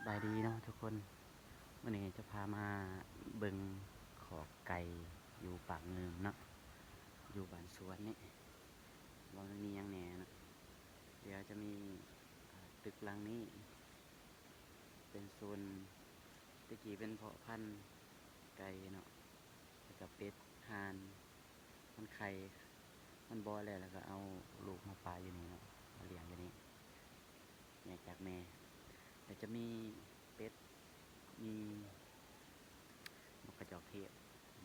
ສະບາຍດີເນາະທຸກຄົນ, ມື້ນີ້ຈະພາມາເບິ່ງຄອກໄກ່ຢູ່ປາກງື່ມເນາະ, ຢູ່ບ້ານສວນນີ້ ວ່າມັນມີຫຍັງແດ່ເນາະ. ດຽວຈະມີ ອ່າ ຕຶກຫຼັງນີ້ ເປັນໂຊນ ແຕ່ກີ້ເປັນເພາະພັນໄກ່ເນາະ, ແລ້ວກະເປັດ ຫ່ານ ມັນໄຂ່ ມັນເບາະແລ້ວ ແລ້ວກະເອົາລູກມາປະຢູ່ນີ້ເນາະ, ມາລ້ຽງຢູ່ນີ້ ແຍກຈາກແມ່. ແລ້ວຈະມີເປັດ ມີນົກກະຈອກເທບ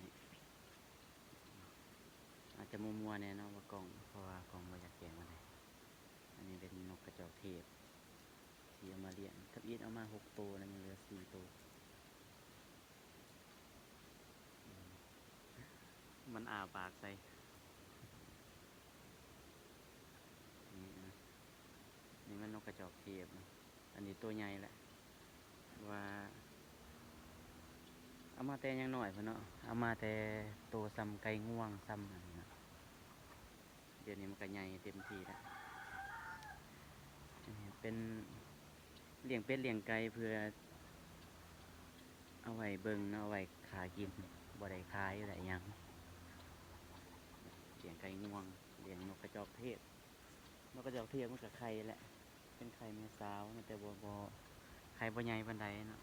ນີ້. ອາດຈະມົວໆແດ່ເນາະວ່າກ້ອງ ເພາະວ່າກ້ອງບໍ່ຢາກແຈ້ງປານໃດ. ອັນນີ້ເປັນນົກກະຈອກເທບທີ່ເອົາມາລ້ຽງ, ທຳອິດເອົາມາຫົກໂຕ ແລ້ວຍັງເຫຼືອສີ່ໂຕ. ມັນອ້າປາກໃສ່ ນີ້ນະ, ນີ້ມັນນົກກະຈອກເທບນະ. ອັນນີ້ໂຕໃຫຍ່ແຫຼະ ວ່າເອົາມາແຕ່ຍັງນ້ອຍພຸ້ນເນາະ, ເອົາມາແຕ່ໂຕສ່ຳໄກ່ງວງ ສ່ຳອັນນີ້ນະ. ດຽວນີ້ມັນກະໃຫຍ່ເຕັມທີ່ແລ້ວ. ອັນນີ້ເປັນລ້ຽງເປັດລ້ຽງໄກ່ເພື່ອເອົາໄວ້ເບິ່ງເນາະ, ເອົາໄວ້ຫາກິນ, ບໍ່ໄດ້ຂາຍໄດ້ຫຍັງ. ລ້ຽງໄກ່ງວງ, ລ້ຽງນົກກະຈອກເທບ. ນົກກະຈອກເທບມັນກະໄຂ່ແຫຼະ, ເປັນໄຂ່ແມ່ສາວນະ, ແຕ່ບໍ່ ບໍ່ ໄຂ່ບໍ່ໃຫຍ່ປານໃດເນາະ.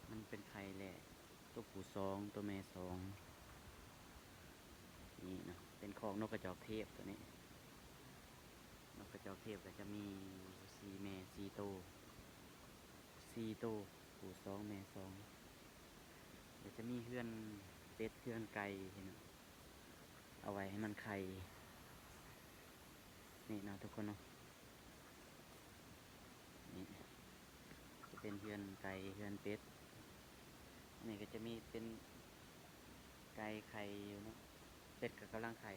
ມັນເປັນໄຂ່ແລກ ໂຕຜູ້ສອງ ໂຕແມ່ສອງ. ນີ້ເນາະ ເປັນຄອກນົກກະຈອກເທບໂຕນີ້. ນົກກະຈອກເທບກະຈະມີຢູ່ສີ່ແມ່ສີ່ໂຕ, ສີ່ໂຕ ຜູ້ສອງແມ່ສອງ. ແລ້ວຈະມີເຮືອນເປັດເຮືອນໄກ່ເນາະ, ເອົາໄວ້ໃຫ້ມັນໄຂ່. ນີ້ເນາະທຸກຄົນເນາະ, ນີ້ຈະເປັນເຮືອນໄກ່ເຮືອນເປັດ. ນີ້ກະຈະມີເປັນໄກ່ໄຂ່ຢູ່ເນາະ, ເປັດກະກຳລັງໄຂ່,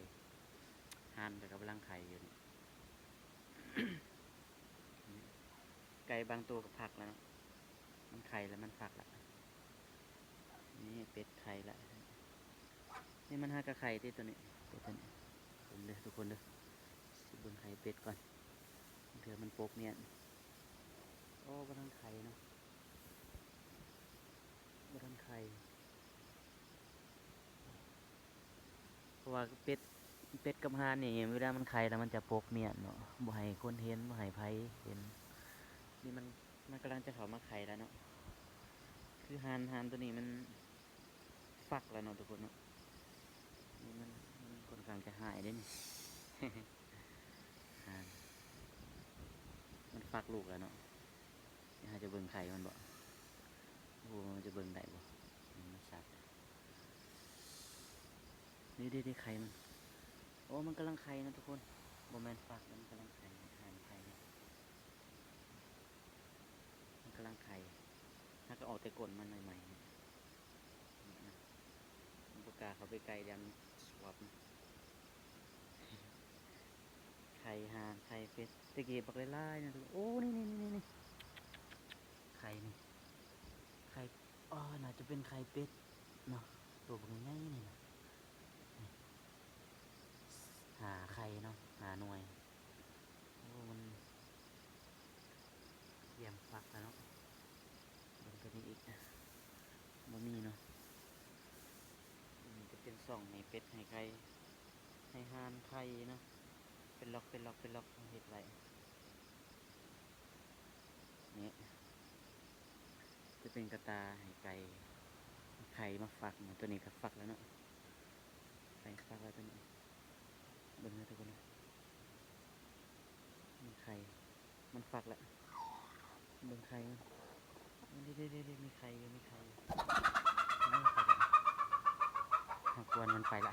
ຫ່ານກະກຳລັງໄຂ່ຢູ່ນີ້. ໄກ່ບາງໂຕກະຟັກແລ້ວເນາະ, ມັນໄຂ່ແລ້ວມັນຟັກລະ. ນີ້ເປັດໄຂ່ລະ. ນີ້ມັນຫາກະໄຂ່ຕິໂຕນີ້, ເປັດໂຕນີ້. ເບິ່ງເດີທຸກຄົນເດີ, ຊິເບິ່ງໄຂ່ເປັດກ່ອນ, ເທື່ອມັນປົກມ້ຽນ. ໂອ້ ບໍ່ທັນໄຂ່ເນາະ, ບໍ່ທັນໄຂ່. ເພາະວ່າເປັດ ເປັດກັບຫ່ານນີ້ ເວລາມັນໄຂ່ແລ້ວມັນຈະປົກມ້ຽນເນາະ, ບໍ່ໃຫ້ຄົນເຫັນ ບໍ່ໃຫ້ໃຜເຫັນ. ນີ້ມັນ ມັນກຳລັງຈະເຂົ້າມາໄຂ່ແລ້ວເນາະ, ຄືຫ່ານ ຫ່ານໂຕນີ້ມັນຟັກແລ້ວເນາະທຸກຄົນເນາະ. ນີ້ມັນ ມັນຂ້ອນຂ້າງຈະຮ້າຍເດ້ນີ້, ຫ່ານ ມັນຟັກລູກແລ້ວເນາະ. ດຽວເຮົາຈະເບິ່ງໄຂ່ມັນບໍ່, ບໍ່ຮູ້ວ່າມັນຈະເບິ່ງໄດ້ບໍ່, ມັນສັດ. ນີ້ເດ້ ໄຂ່ມັນ. ໂອ້ ມັນກຳລັງໄຂ່ນະທຸກຄົນ, ບໍ່ແມ່ນຟັກ, ມັນກຳລັງໄຂ່, ໄຂ່ ມັນກຳລັງໄຂ່. ຫາກະອອກແຕ່ກົ້ນມັນໃໝ່ໆ ນີ້ນະ, ບໍ່ກ້າເຂົ້າໄປໃກ້ ຢ້ານສວບ. ໄຂ່ຫ່ານ ໄຂ່ເປັດ ແຕ່ກີ້ບັກຫຼາຍໆນະທຸກຄົນ. ໂອ້ ນີ້ໆໆ ໄຂ່ນີ້ ໄຂ່ ອໍ ໜ້າຈະເປັນໄຂ່ເປັດເນາະ, ໂຕບັກໃຫຍ່ໆນີ້ນະ. ນີ້ ຫ້າໄຂ່ເນາະ ຫ້າໜ່ວຍ. ໂອ້ ມັນ ກຽມຟັກແລ້ວເນາະ. ເບິ່ງໂຕນີ້ອີກ ບໍ່ມີເນາະ. ອັນນີ້ຈະເປັນຊ່ອງໃຫ້ເປັດໃຫ້ໄກ່ ໃຫ້ຫ່ານໄຂ່ເນາະ, ເປັນລັອກ ເປັນລັອກ ເປັນລັອກ ເຮັດໄວ້. ນີ້ຈະເປັນກະຕ່າໃຫ້ໄກ່ ໄຂ່ມາຟັກເນາະ. ໂຕນີ້ກະຟັກແລ້ວເນາະ, ໄຂ່ຟັກແລ້ວໂຕນີ້. ເບິ່ງເດີທຸກຄົນເດີ, ມັນໄຂ່ ມັນຟັກແລ້ວ. ເບິ່ງໄຂ່ມັນ, ເດ້ໆໆໆ ມີໄຂ່ຢູ່ ມີໄຂ່ຢູ່. ເຮົາກວນມັນໄປລະ,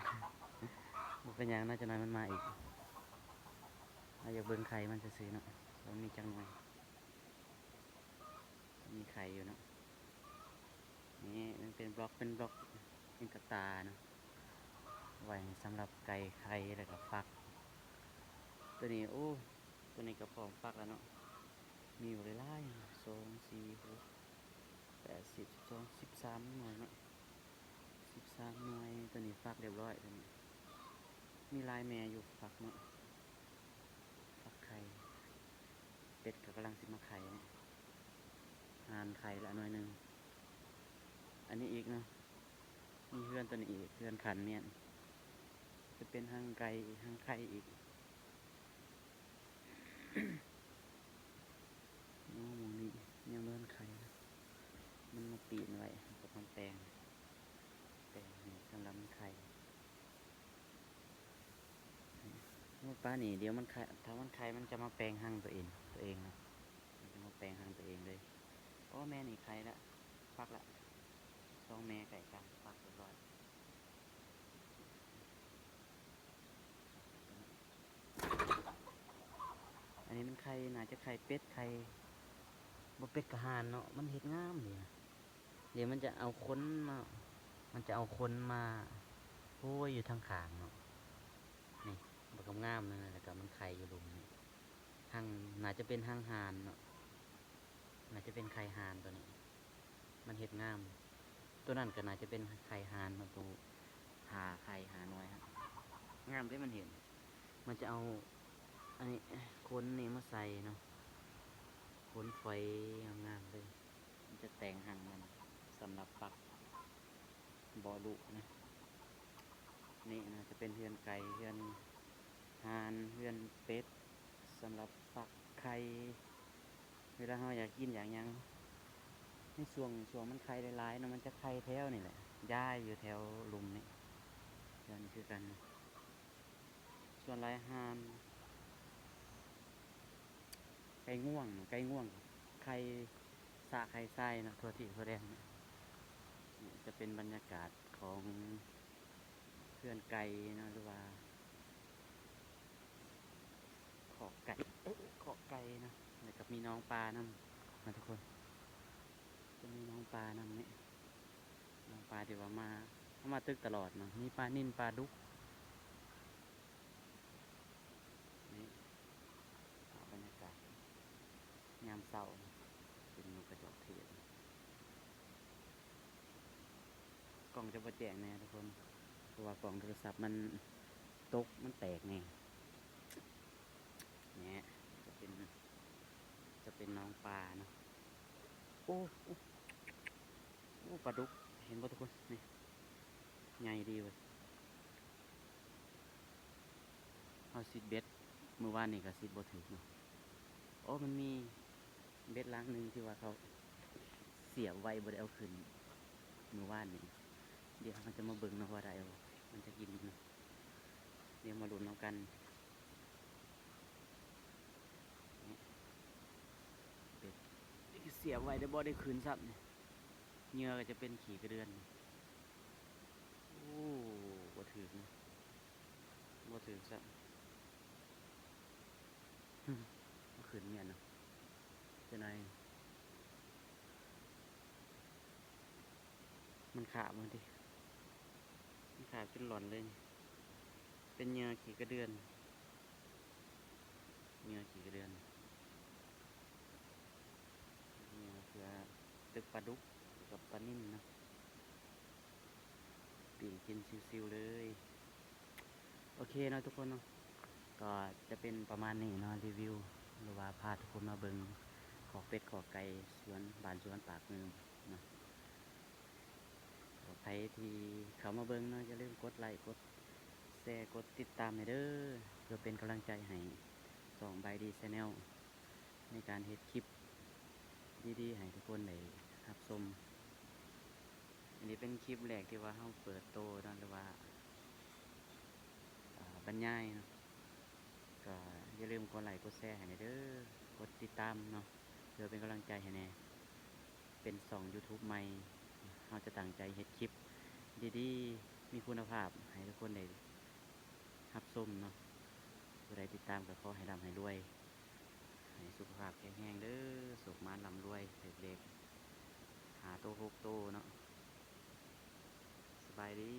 ບໍ່ເປັນຫຍັງເນາະ, ຈັກໜ່ອຍມັນມາອີກ. ເຮົາຢາກເບິ່ງໄຂ່ມັນຊື່ໆເນາະ ວ່າມັນມີຈັກໜ່ວຍ. ມີໄຂ່ຢູ່ເນາະ. ນີ້ມັນເປັນບລັອກ ເປັນບລັອກ ເປັນກະຕ່າເນາະ, ໄວ້ສຳລັບໄກ່ໄຂ່ ແລ້ວກະຟັກ. ໂຕນີ້ ໂອ້ ໂຕນີ້ກະພ້ອມຟັກແລ້ວເນາະ, ມີບັກຫຼາຍໆ ສອງ ສີ່ ຫົກ ແປດ ສິບ ສິບສອງ ສິບສາມໜ່ວຍເນາະ, ສິບສາມໜ່ວຍ. ໂຕນີ້ຟັກລຽບຮ້ອຍ ໂຕນີ້. ມີຫຼາຍແມ່ຢູ່ ຟັກເນາະ, ຟັກໄຂ່. ເປັດກະກຳລັງຊິມາໄຂ່ເນາະ. ອ່ານໄຂ່ລະໜ່ວຍໜຶ່ງ. ອັນນີ້ອີກເນາະ ມີເຮືອນຕົວນີ້ອີກ ເຮືອນຂັນມ້ຽນ ຈະເປັນຮັງໄກ່ ຮັງໄຂ່ອີກ. ໂອ້ ໝ່ອງນີ້ຍັງບໍ່ທັນໄຂ່ນະ ມັນມາປີນໄວ້ ເຮົາກໍຕ້ອງແປງ ແປງໃຫ້ສຳລັບມັນໄຂ່. ໂອ້ ປານີ້ ດຽວມັນໄຂ່ ຖ້າມັນໄຂ່ ມັນຈະມາແປງຮັງຕົວເອງ ຕົວເອງເນາະ ມັນຈະມາແປງຮັງຕົວເອງເລີຍ. ໂອ້ ແມ່ນີ້ໄຂ່ລະ ຟັກລະ ສອງແມ່ໃກ້ກັນ ຟັກຮຽບຮ້ອຍ. ອັນນີ້ມັນໄຂ່ ໜ້າຈະໄຂ່ເປັດ ໄຂ່ ບໍ່ເປັດກໍຫ່ານເນາະ ມັນເຮັດງາມເດ. ດຽວມັນຈະເອົາຂົນມາ ມັນຈະເອົາຂົນມາໂຮຍຢູ່ທາງຂ້າງເນາະ. ນີ້ ບັກງາມໆ ນັ້ນນະ ແລ້ວກໍມັນໄຂ່ຢູ່ລຸ່ມນີ້. ຮັງ ໜ້າຈະເປັນຮັງຫ່ານເນາະ ໜ້າຈະເປັນໄຂ່ຫ່ານຕົວນີ້ ມັນເຮັດງາມ. ຕົວນັ້ນກໍໜ້າຈະເປັນໄຂ່ຫ່ານເນາະ ໂຕຫ້າໄຂ່ຫ້າໜ່ວຍ. ງາມເດ້ ມັນເຮັດ ມັນຈະເອົາອັນນີ້ ຂົນນີ້ມາໃສ່ເນາະ ຂົນຝອຍງາມໆ ເລີຍ. ມັນຈະແຕ່ງຮັງມັນສຳລັບຟັກບໍ່ດຸນະ. ນີ້ນະຈະເປັນເຮືອນໄກ່ ເຮືອນຫ່ານ ເຮືອນເປັດ ສຳລັບຟັກໄຂ່. ເວລາເຮົາຢາກກິນຢາກຫຍັງ ໃນຊ່ວງ ຊ່ວງມັນໄຂ່ຫຼາຍໆ ເນາະ ມັນຈະໄຂ່ແຖວນີ້ແຫຼະ ຢາຍຢູ່ແຖວລຸ່ມນີ້ ແຖວນີ້ຄືກັນ. ສ່ວນຫຼາຍຫ່ານ ໄກ່ງວງເນາະ ໄກ່ງວງ ໄຂ່ສະໄຂ່ຊາຍເນາະ ທົ່ວທີ່ທົ່ວແດນ. ນີ້ຈະເປັນບັນຍາກາດຂອງເຮືອນໄກ່ເນາະ ຫຼືວ່າ ຄອກໄກ່ ຄອກໄກ່ເນາະ ແລ້ວກໍມີນ້ອງປານຳນະທຸກຄົນ ຈະມີນ້ອງປານຳນີ້ ນ້ອງປາທີ່ວ່າມາ ເຮົາມາຕຶກຕະຫຼອດເນາະ ມີປານິນ ປາດຸກ. ນີ້ພາບບັນຍາກາດຍາມເຊົ້າ ເປັນນົກກະຈອກເທດ. ກ້ອງຈະບໍ່ແຈ້ງແນ່ທຸກຄົນ ເພາະວ່າກ້ອງໂທລະສັບມັນຕົກ ມັນແຕກແນ່. ແນ່ ຈະເປັນ ຈະເປັນນ້ອງປາເນາະ. ໂອ້ ໂອ້ ໂອ້ ປາດຸກ ເຫັນບໍ່ທຸກຄົນ ນີ້ ໃຫຍ່ດີເວີຍ. ເຮົາຊິດເບັດ ມື້ວານນີ້ກໍຊິດບໍ່ຖືກເນາະ. ໂອ້ ມັນມີເບັດລາງໜຶ່ງທີ່ວ່າເຂົາສຽບໄວ້ ບໍ່ໄດ້ເອົາຂຶ້ນມື້ວານນີ້. ດຽວເຮົາຈະມາເບິ່ງເນາະວ່າໄດ້ບໍ່ ມັນຈະກິນເນາະ. ດຽວມາລຸ້ນນຳກັນ. ເບັດ ສຽບໄວ້ ແຕ່ບໍ່ໄດ້ຂຶ້ນຊ້ຳ. ເຫຍື່ອກໍຈະເປັນຂີ້ກະເດືອນ. ໂອ້ ບໍ່ຖືກນະ ບໍ່ຖືກຊ້ຳ. ບໍ່ຂຶ້ນແມ່ນເນາະ ຈັ່ງໃດ ມັນຂາບມັນຕິ ມັນຂາບຈົນຫຼອນເລີຍ. ເປັນເຫຍື່ອຂີ້ກະເດືອນ ເຫຍື່ອຂີ້ກະເດືອນ ເຫຍື່ອເພື່ອຕຶກປາດຸກກັບປານິນເນາະ. ປີ້ງກິນຊິວໆ ເລີຍ. ໂອເຄເນາະທຸກຄົນເນາະ ກໍຈະເປັນປະມານນີ້ເນາະ ຣີວິວ ຫຼືວ່າພາທຸກຄົນມາເບິ່ງຄອກເປັດຄອກໄກ່ ສວນ ບ້ານສວນປາກງື່ມເນາະ. ກໍໃຜທີ່ເຂົ້າມາເບິ່ງເນາະ ຢ່າລືມກົດໄລ້ ກົດແຊ ກົດຕິດຕາມໃຫ້ເດີ ເພື່ອເປັນກຳລັງໃຈໃຫ້ຊ່ອງບາຍດີແຊນແນວ ໃນການເຮັດຄລິບດີໆ ໃຫ້ທຸກຄົນໄດ້ຮັບຊົມ. ອັນນີ້ເປັນຄລິບແລກທີ່ວ່າເຮົາເປີດໂຕເນາະ ຫຼືວ່າ ອາ ບັນຍາຍເນາະ. ກໍຢ່າລືມກົດໄລ້ກົດແຊໃຫ້ແດ່ເດີ ກົດຕິດຕາມເນາະ ເພື່ອເປັນກຳລັງໃຈໃຫ້ແດ່. ເປັນຊ່ອງຢູທູບໃໝ່ ເຮົາຈະຕັ້ງໃຈເຮັດຄລິບດີໆ ມີຄຸນນະພາບໃຫ້ທຸກຄົນໄດ້ຮັບຊົມເນາະ. ຜູ້ໃດຕິດຕາມກໍຂໍໃຫ້ລ່ຳໃຫ້ລວຍ ໃຫ້ສຸຂະພາບແຂງແຮງເດີ ໂຊກໝານລ່ຳລວຍ ຖືກເລກຫ້າໂຕຫົກໂຕເນາະ. ສະບາຍດີ.